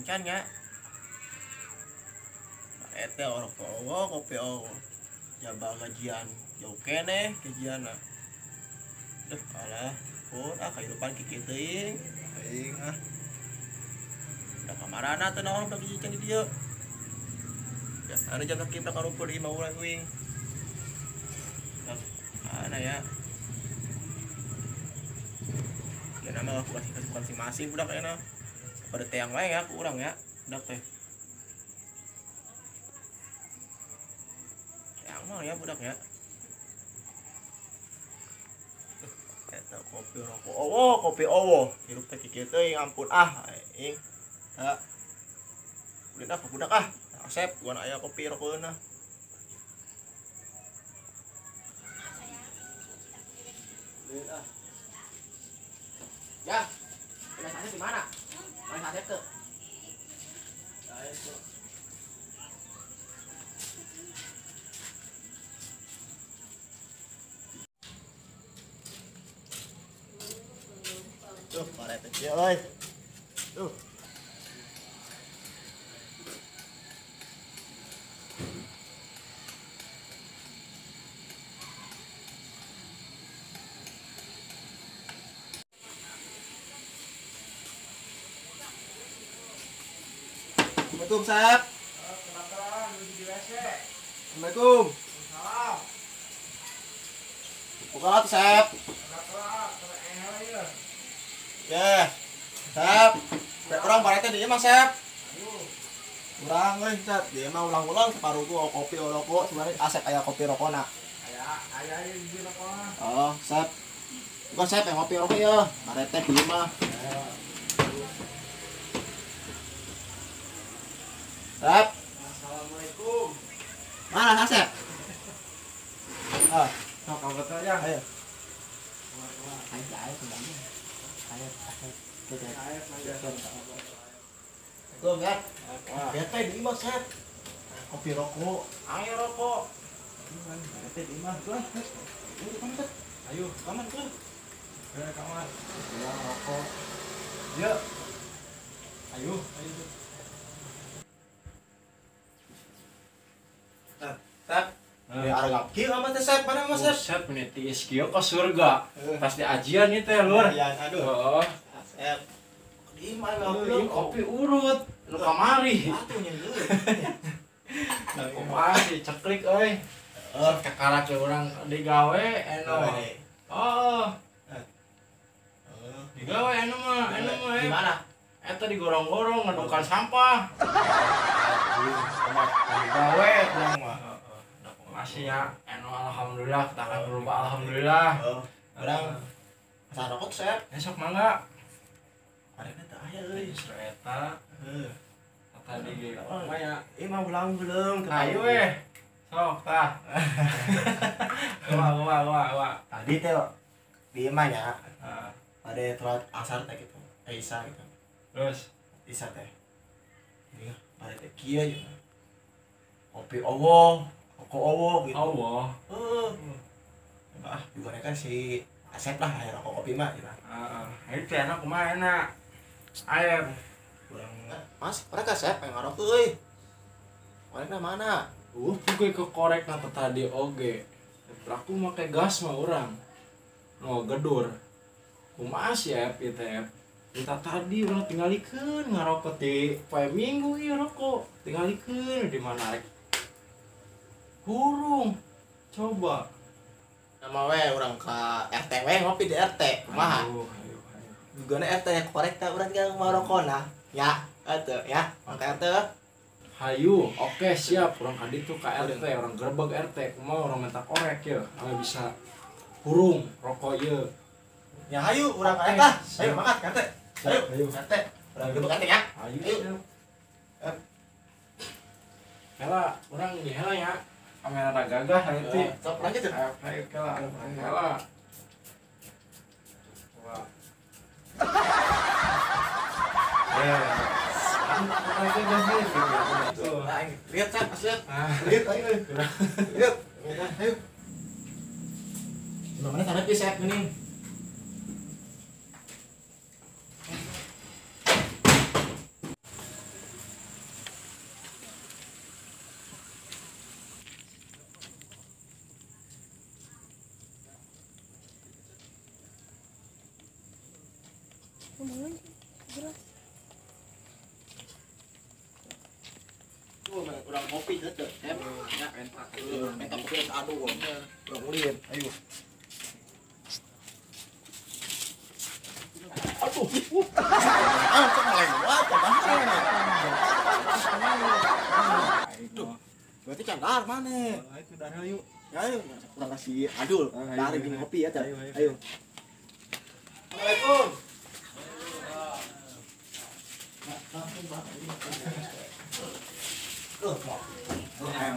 encan nya. Eta rokok owo, kopi owo. Jaba gajian jauh keneh gajianna. Duh alah, pun ah kehidupan kikieu teuing. Aing ah. Da kamarana teh naon budak hiji can di dieu. Ya, ada jam sakieu budak karumpul di imah urang uing. Mana ya? Ya nama aku kasih masing-masing budak enak. Pada teang wae ya ku urang ya, budak teh. Teang mah ya budak ya. Eta kopi rokok owo, kopi owo. Hirup teh kikieu teuing ampun ah aing. Ha. Udah ah budak ah. Asep gua aya kopi rokokeun ah. Ya, Mas Asep di mana? Mas Asep tuh. Tuh, parete kieu euy. Tuh. Assalamualaikum, Sep. Assalamualaikum. Waalaikumsalam. Buka lah, Sep. Ya, Sep. Orang parete di imah, Sep. Urang euy, Sep. Di imah ulang-ulang separuh gua kopi rokok, sebenarnya Asep aya kopi rokona. Aya, aya di rokona. Oh, Sep. Bukan Sep yang kopi rokok ya. Parete di imah. Sep. Assalamualaikum. Mana Asep? Ah, sok kamu ya. Ayo. Ayo, ayo sebenarnya. Ayo, ayo. Ayo, ayo. Tuh, Sep. Bete di imah, Sep. Kopi rokok. Ayo rokok. Bete di imah, tuh. Ayo, kamar, Sep. Ayo, kamar tuh. Ke kamar. Ya, rokok. Ya. Ayo, ayo. Sep. Ya arga kieu mah teh Sep, mana mah Sep? Sep menit tiis kieu ke surga. Pas di ajian ieu teh lur. Ajian aduh. Heeh. Sep. Di mana kopi urut nu kamari. Atuh nya lur. Nah, kumaha sih ceklik euy. Heeh, kakara ke urang digawe eno. Oh. Digawe eno mah, eno mah. Di mana? Eta digorong-gorong ngedukan sampah. Digawe urang mah. Masih ya, eno alhamdulillah, kita akan berubah alhamdulillah. Urang asa rokok Sep. Besok mangga. Arena teh aya euy. Justru eta. Heeh. Tadi ge kumaha ya? Ieu mah ulang-ulang. Ayo we. Sok tah. Wah wah wah. Tadi teh di imah nya. Heeh. Pada sholat asar teh gitu. Isa gitu. Terus Isa teh. Iya, pada teh kieu gitu. Kopi owo. Rokok owo gitu. Owo. Heeh. Ah, juga mereka si Asep lah aya rokok kopi mah gitu. Heeh. Itu enak kumaha enak. Ayo. Urang Mas, mereka Asep yang ngarokok euy. Korekna mana? Gue ke korek na tadi oge. Aku make gas mah urang. No gedur. Kumaha sih Ep ieu teh? Minta tadi urang tingalikeun ngarokok di poe Minggu ieu rokok. Tingalikeun di mana rek. Hurung. Coba. Nama we urang ka RT we ngopi di RT. Kumaha? Ayo, ayo, ayo. Dugana RT korek teh urang tinggal ngarokona. Ya, atuh ya, urang ka RT. Hayu, oke siap. Urang ka ditu ka RT, urang gerbeg RT. Kumaha urang minta korek ye, ame bisa hurung rokok ye. Ya hayu urang ka RT. Ayo mangkat ka RT. Ayo, ayo RT. Urang gerbeg RT ya. Hayu siap. Hela, urang di hela ya. Ame rada gagah nanti. Sok lanjut ya. Ayo kela, hela. Wah. Ya. Lihat, Sep, lihat. Lihat, ayo. Lihat. Ayo. 5 menit ada Sep ini. Ngomongin jelas. Tuh, urang kopi teh. Ya, minta kopi aduh. Urang ulin, ayo. Aduh. Ah, kok ngelewat padahal. Aduh. Berarti candar mana? Ayo darah yuk. Ya, ayo kurang kasih adul. Dari bikin kopi ya, ayo. Assalamualaikum.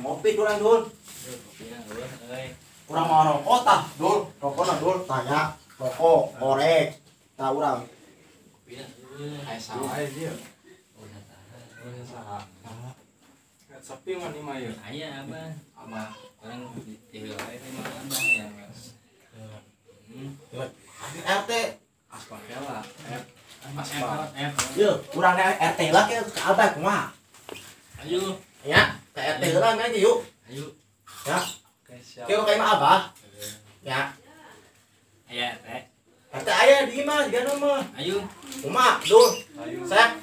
Ngopi kurang dul. Kurang mau rokok tah, dul. Rokokna dul, tanya. Rokok, korek. Tah urang. Ayo salah aja. Salah. Sepi mah nih mah ya. Aya abah. Abah. Orang di wilayah ini mah abah ya. RT aspak lah. Aspak. Yo, urang RT lah ke abah kumaha? Ayo. Ya, ke RT lah aja yuk. Ayo. Ya. Kieu kayak mah abah. Ya. Aya RT. RT aya di imah jiga mah. Ayo. Kumaha, Dul? Sep.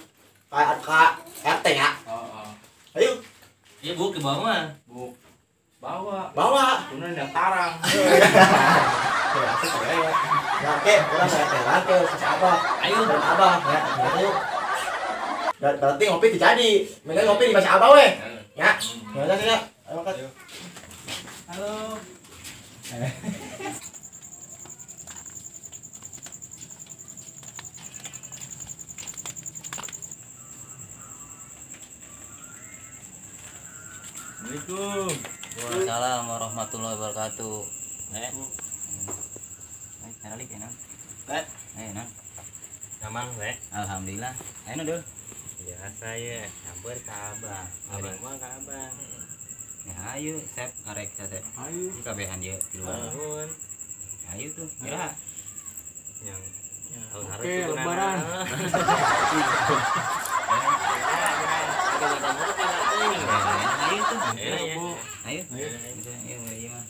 Ka RT ya. Heeh. Ayo. Iya bu, ke bawah mah. Bu, bawa. Bawa. Kemudian ada tarang. Ya, asik ya. Ya, oke, urang RT lah ke si abah. Ayo. Abah ya, ayo. Berarti ngopi dijadi. Mending ngopi di masih abah weh. Ya. Ya udah ya. Ayo makan. Halo. Assalamualaikum. Waalaikumsalam warahmatullahi wabarakatuh. Naralik ya, Nang. Nang. Nyaman, we. Alhamdulillah. Ayo dul. Biasa ya, campur ke abah. Abah mah ke abah. Ya ayo, sep arek sep. Ayo. Kabehan dia di luar. Nuhun. Ayo tuh, kira. Yang tahun harus Oke, lebaran. Ayo tuh. Ayo. Ayo. Ayo, ayo mah.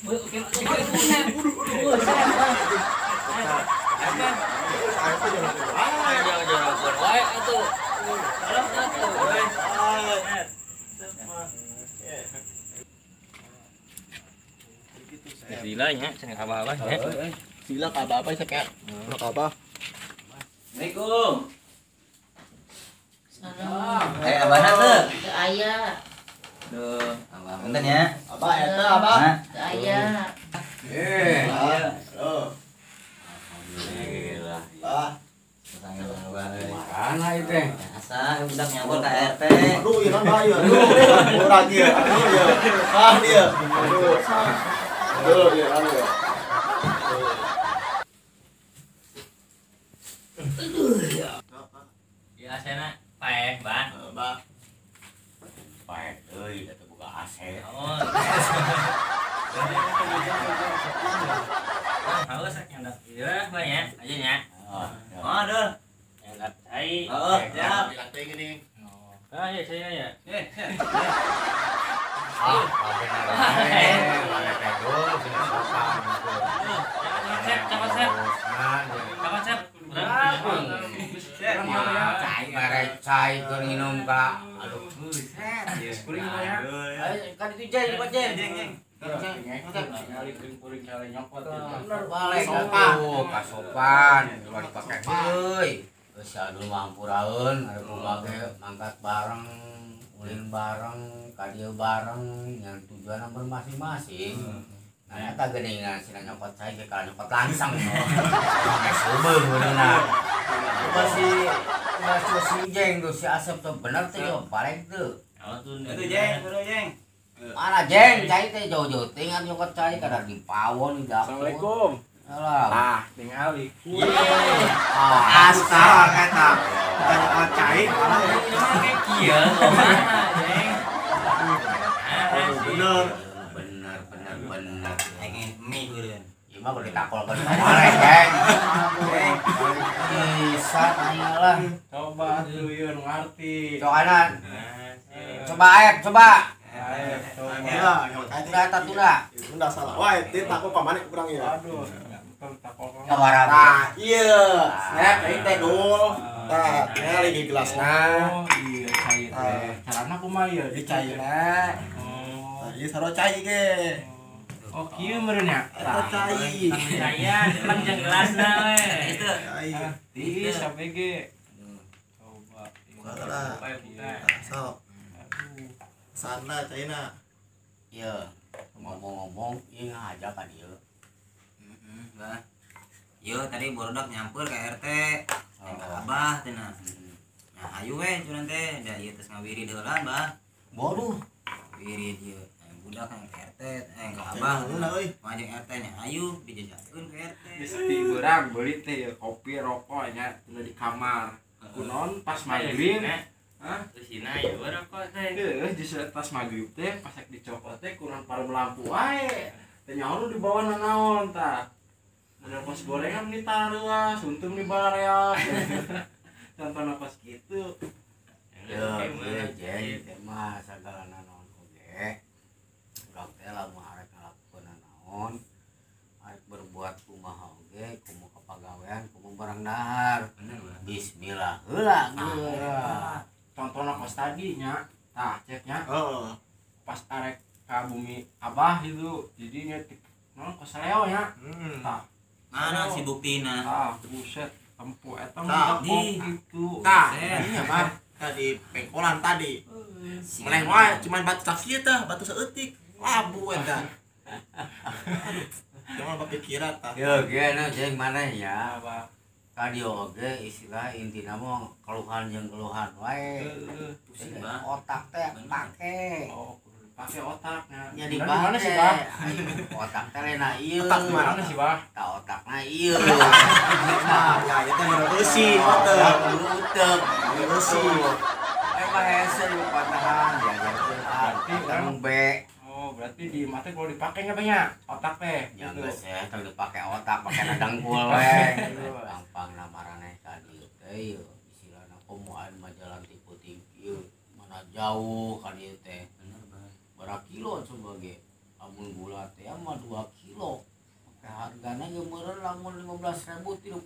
Oke, Sila nya, cenah abah-abah nya. Sila ka abah-abah nya ka abah. Assalamualaikum. Salam. Abahna teu? Teu aya. Duh, abah punten ya. Abah eta abah. Teu aya. Halo. Alhamdulillah. Bah. Mana ieu teh? Asa budak nyabor ka RT. Aduh, ieu mah ieu. Aduh, urang ieu. Aduh ieu. Ah ieu. Aduh. Aduh ieu, aduh. Aduh ya. Ya asena paeh, Bah. Bah. Paeh euy, da teu buka AC. Oh. Haus nyandak ieu mah nya, aja nya. Oh, aduh. Nyandak cai. Heeh, siap. Dilatih gini. Ah, iya saya ya. Ah, benar. Mana dul sini sopan. Sep, cepat sep. Cepat sep. Cai mere cai keur nginum ka. Aduh, buset. Kuring mah ya. Ayo kan itu jeng, cepat jeng. Jeng. Kuring kali nyokot. Bener balik atuh, kasopan, ulah dipake heuy. Geus aduh mampuraeun, ari kumaha ge mangkat bareng, ulin bareng, ka dieu bareng, yang tujuanna bermasing-masing. Nah, eta geuningan sina nyokot cai ge kalah nyokot langsung. Make seubeung geuningan. Masih masih si Jeng tuh si Asep tuh bener tuh yo balik tuh. Itu Jeng, kudu Jeng. Mana Jeng, cai teh jauh-jauh tinggal nyokot cai kadar di pawon di dapur. Assalamualaikum. Alah. Ah, tingali. Ah, asal eta. Kita nyokot cai malah kayak kieu kumaha, Jeng. Bener. Bener bener bener. Ingin mie kudu. Ieu mah kudu ditakolkeun ka mareh, Jeng. Bisa lah. Coba atuh ieu nu ngarti. Coba coba aep, coba. Aep, coba. Ya, nyokot cai. Tunda eta tunda. Tunda salah. Wah, teh takut ka maneh kurang ya. Aduh, enggak takol Kabarang. Tah, ieu. Snap ieu teh dul. Tah, tinggal lagi gelasna. Oh, iya cai teh. Carana kumaha ieu? Di caina. Oh. Tah, ieu sarua cai ge. Oh, kieu meureun nya. Eta cai. Saya emang jeung gelasna we. Itu. Cai. Tiis sampai ge. Coba. Buka lah. Sok. Aduh. Sana caina. Ieu ngomong-ngomong ieu ngajak ka dieu. Heeh, Bah. Yo tadi borudak nyampur ke RT. Ka Abah cenah. Nah, hayu we cunan teh da ieu tos ngawirid heula, Bah. Bodoh. Wirid ieu. Budak yang ke RT, ka Abah. Heula euy. Ngajak RT nya hayu dijajakeun ke RT. Geus ti beurang beuli teh ya kopi rokok nya tina di kamar. Kunaon pas magrib? Hah? Eusina ieu rokok teh. Heuh, justru pas magrib teh pas rek dicokot teh kunaon parum lampu wae. Teh nyaho nu dibawa nanaon tah. Model kos gorengan nih taruh, suntum nih barea. Contohna kos kitu. Ya, ieu jeng teh mah sagala nanaon oge. Urang teh lamun arek ngalakukeun nanaon, arek berbuat kumaha oge, kumaha kapagawean, kumaha barang dahar. Bener, Bah. Bismillah heula geura. Contohna kos tadi nya. Tah, ceknya Heeh. pas arek ka bumi Abah gitu. Jadi nya naon kos leo nya. Tah. Mana si buktina? Ah, buset, tempo eta Tah, mah gitu. Tah, ini mah tadi pengkolan tadi. Meleh wae cuman batu sakieu tah, batu saeutik. Labu eta. Aduh, cuma pikiran tah. Yo ge na jeung maneh nya. Abah. Ka dieu oge istilah intina mah keluhan jeung keluhan wae. Heeh. Pusing, Bah. Otak teh pake. Oh, pakai otaknya. Nya Di mana sih, Bah? Otak teh lain ieu. Otak Di mana sih, Bah? Tah otakna ieu. Nah, ya ieu teh menurut eusi, Otak utek. Eusi. Emang hese lu patahan diajarkeun A, tang B. Oh, berarti di mata kalau dipakai nya banyak otak teh. Ya Gitu. geus ya, tong dipake otak, pake dengkul we. Gampang maraneh ka dieu teh ieu istilahna komo anu mah jalan ti peuting ieu mana jauh ka dieu teh. Bener, Bah. Berapa kilo coba ge? Amun gula teh mah 2 kilo. Oke hargana ge meureun lamun 15.000 30.000.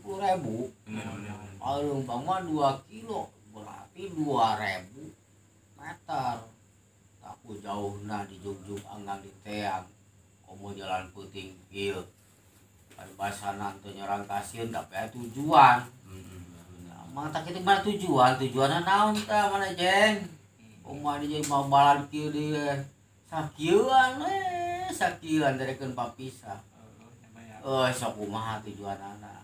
Bener, bener. Kalau umpama 2 kilo berarti 2.000 meter. Aku jauhna di Jugjug anggang di Teang. Komo jalan peuting kieu. Paribasana teu nyerang kasieun tapi aya tujuan. Mang tak kitu mana tujuan? Tujuanna naon tah mana jeng? Kumaha di jeung babalan kieu deui. Sakieuan we, sakieuan darekeun papisah. Heeh, nya banyak. Eh sok kumaha tujuanana.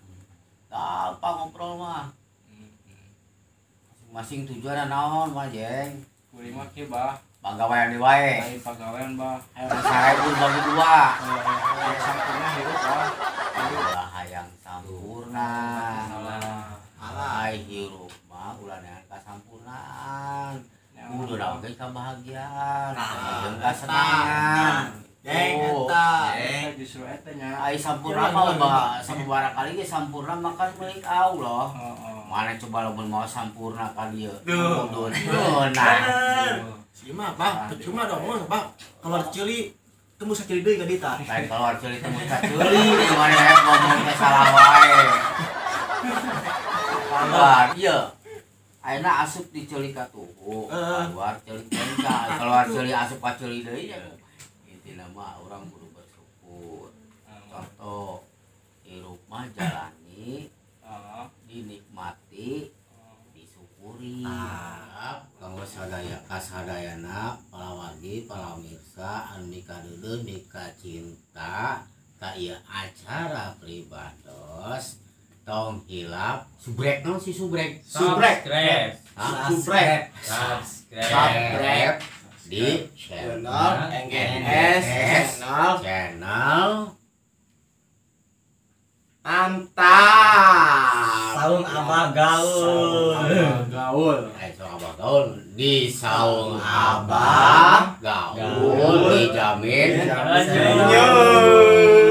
Gampang ngobrol mah. Masing-masing tujuanna naon mah jeng? Kuring mah kieu, Bah. Pagawean deui wae. Lain pagawean, Bah. Hayang 1.000 bagi dua. hayang sampurna hirup, Bah. Ulah hayang sampurna. Salah. Alah, Ai hirup mah ulah neangan kasampurnaan. Ya, Kudu oge kabahagiaan, Tah. jeung kasenangan. jeng Oh. eta. Eta justru eta nya. Ai sampurna mah bah sababaraha kali ge sampurna mah kan milik Allah. Heeh. Mana coba lamun mau sampurna ka dieu. Duh. Kudu nah. Bener. Si mah, Bah, percuma dong, Bah. Keluar ceuli, tembus ceuli deui ka dita. Lain keluar ceuli tembus ka ceuli di mana rek ngomong teh salah wae. Keluar ieu. Ayeuna asup di ceuli ka tuhu, keluar ceuli ka keluar ceuli asup ka ceuli deui ya. Intina mah urang kudu bersyukur. Contoh hirup mah jalani, dinikmati, disyukuri. Kanggo sadaya kasadayana palawargi palamirsa anu mikadeuleu mikacinta ka ieu acara pribados tong hilap subrek naon si subrek Subrek. Hah? Subrek. Subrek di Channel NGS Channel channel Mantap. Saung Abah gaul. Gaul. Saung Abah Gaul di Saung Abah Gaul dijamin Senyum.